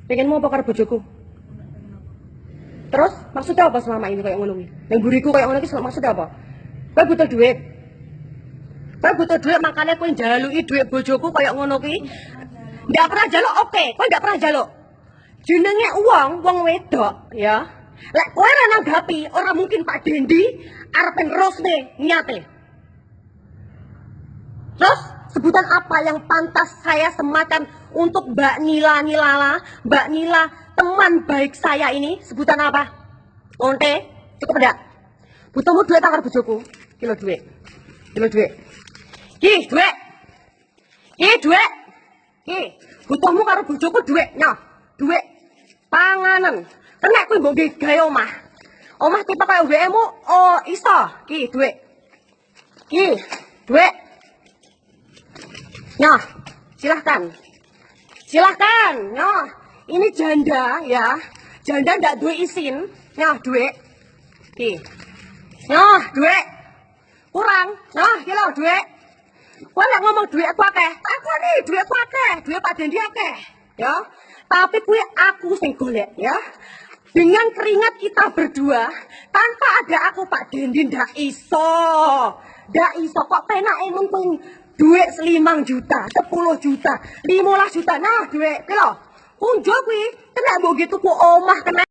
Pengenmu apa karo bojoku? Terus maksudnya apa selama ini kayak ngono kuwi? Nang mburiku kayak ngono iki maksudnya apa? Kowe butuh duit. Kowe butuh duit, makanya kowe njaluki duit bojoku kayak ngono kuwi. Nggak pernah jaluk, oke, kowe nggak pernah jaluk. Jenenge uwong, wong wedok ya. Lek kowe ora nanggapi, ora mungkin Pak Dendi arep nerusne niate. Terus sebutan apa yang pantas saya sematkan untuk Mbak Nila Nilala, Mbak Nila teman baik saya ini, sebutan apa? Onte, cukup enggak? Butuhmu duit tak karo bojoku? Iki lho duit. Iki lho duit. Ki, duit. Ki, duit. Ki, butuhmu karo bojoku duit, nyoh. Duit panganan. Kena kuwi mbok gawe omah. Omah tipe kaya WM-mu, oh iso. Ki, duit. Ki, duit. Nah, silahkan. Silahkan. Nah, ini janda ya. Janda ndak duwe isin. Nah, duit. Ki. Nah, duit. Kurang. Nah, iki lho duit. Kowe lek ngomong duitku akeh, aku nih duitku akeh, duit Pak Dendi akeh, ya. Tapi kuwi aku sing golek ya. Dengan keringat kita berdua, tanpa ada aku Pak Dendi ndak iso. Ndak iso kok penake mung duit 5 juta, 10 juta, 15 juta. Nah, duit piro? Kunjo kuwi kena mbok gitu ku omah kena.